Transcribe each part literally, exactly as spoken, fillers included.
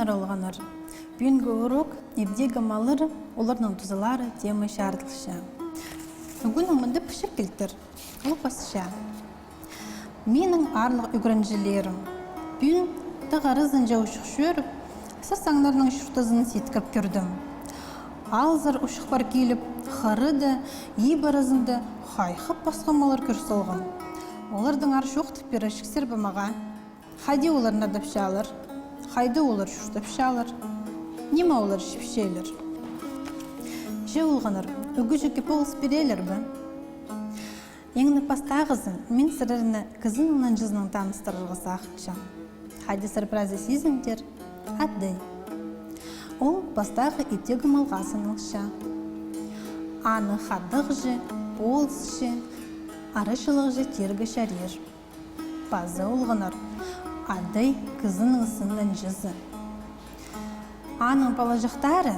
Олғаннар. Пӱӱнгі урок «Ибдегі маллар, оларның тузалары» тема чарыдылча. Ӱгӱннің мында пічік килтір. Ол пасча. Минің аарлығ ӱгренҷілерім, пӱӱн тағ аразынҷа учух чӧріп, сарсаңнарның чуртазын ситкіп кӧрдім. Алзар учух пар киліп, хырыда, иб аразында хайхап пасха маллар кӧр салғам. Оларның ары чоохтап пирҷіксер бе мағаа? Хайди олар надапчалар, хайда олар чуртапчалар, ниме олар чіпчелер? Че, олғаннар, ӱгӱҷекке полыс пирерлер бе? Иң не пастағызын мин сірерні кізінің нанҷызынаң таныстырарға сағынчам. Хайди сірер прайзы сизіңдер, адай. Ол пастағы ибдегі малға саналча. Аны хадағҷы, полысчы, арачылағҷы тирге чарир. Паза, олғаннар, адай кізінің сын нанҷызы. Аның палаҷахтары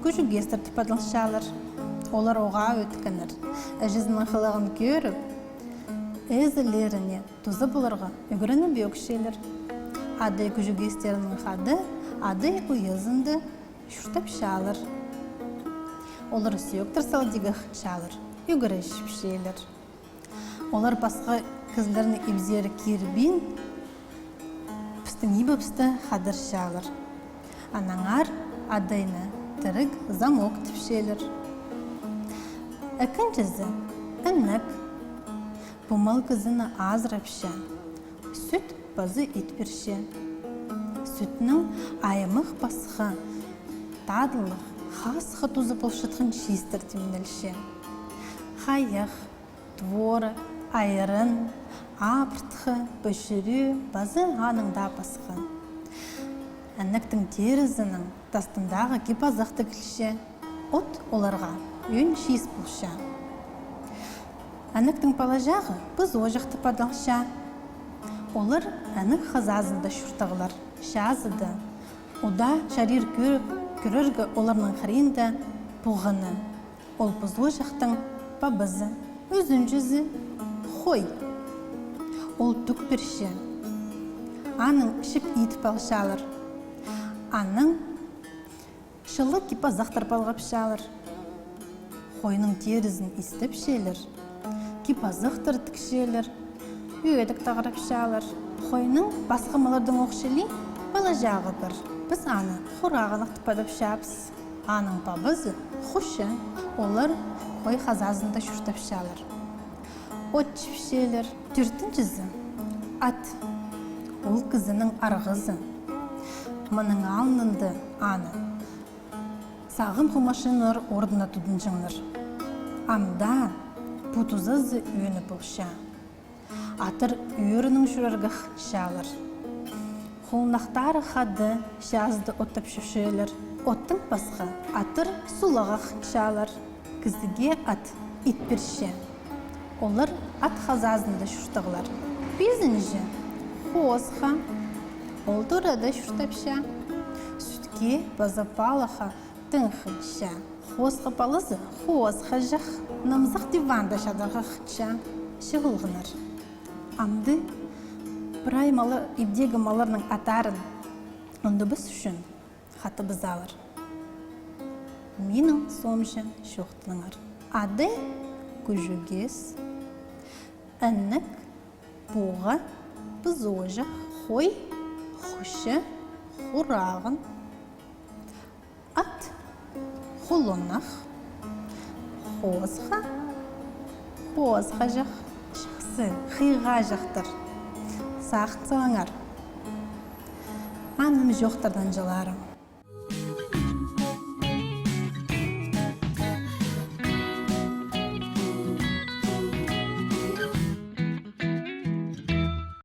кӱҷӱкестер тіп адалчалар. Олар оғаа ӧткеннер. Іҷезінің хылығын кӧріп, ээзілеріне туза поларға ӱгреніп ӧкчелер. Адай кӱҷӱкестерінең хада адай уязында чуртапчалар. Олар сӧӧктер салдирға хынчалар, ӱгренчепчелер. Олар пасха кізілернің ибзері кирбин, пістің ибібісті хадарчалар. Аннаңар адайны тіріг замок тіпчелер. Ікінҷізі — інек. Пу мал кізіні азырапча, сӱт паза ит пирче. Сӱтнең аймах пасха, тадылығ, хасха тузы полчатхан чиистер тимнелче. Хайах, творог, айран, абыртхы, пічіріг паза анаң даа пасха. Інектің тирізінең тастындағы кип-азах тігілче. От оларға ӧӧн чиис полча. Інектің палаҷағы пызоҷах тіп адалча. Олар інек хазазында чуртағлар. Чазыда удаа чарир кӧр-, кӧрерге оларның хыринда пуғаны. Ол пызоҷахтың пабазы. Ӱзінҷізі — хой. Ол тӱк пирче. Анаң чіп идіп алчалар. Анаң чылығ кип-азахтар палғапчалар. Хойның тирізін истепчелер, кип-азахтар тікчелер, ӧдік тағырапчалар. Хойның пасха маллардаң ох чіли палаҷағы пар. Піс аны Хурағанах тіп адапчабыс. Аның пабазы — Хуча. Олар хой хазазында чуртапчалар. От чіпчелер. Тӧртінҷізі — ат. Ол кізінің арғазы. Мының алнында аны сағам хомашчылар орнына тудынҷаңнар. Ам даа пу тузазы ӧӧн полча. Аттар ӧӧрінең чӧрерге хынчалар. Хулнахтары хада чазыда оттап чӧрчелер. Оттаң пасха аттар сулағға хынчалар. Кізіге ат ит пирче. Олар ат хазазында чуртағлар. Пизінҷі — хоосха. Ол турада чуртапча. Сӱтке паза палыхха тың хынча. Хоосха палазы хоосхаҷах, намзах диванда чадарға хынча. Че, олғаннар, амды прай маллар, ибдегі малларның аттарын ундубас ӱчӱн хатабызалар. Минің соомҷа чоохтаныңар. Адай — кӱҷӱкес, інек — пуға, пызоҷах, хой — хуча, хураған, ат — хулунах, хоосха — хоосхаҷах. Чахсы, хыйғаҷахтар. Сағын салыңар. Аным чоохтардаң чыларым.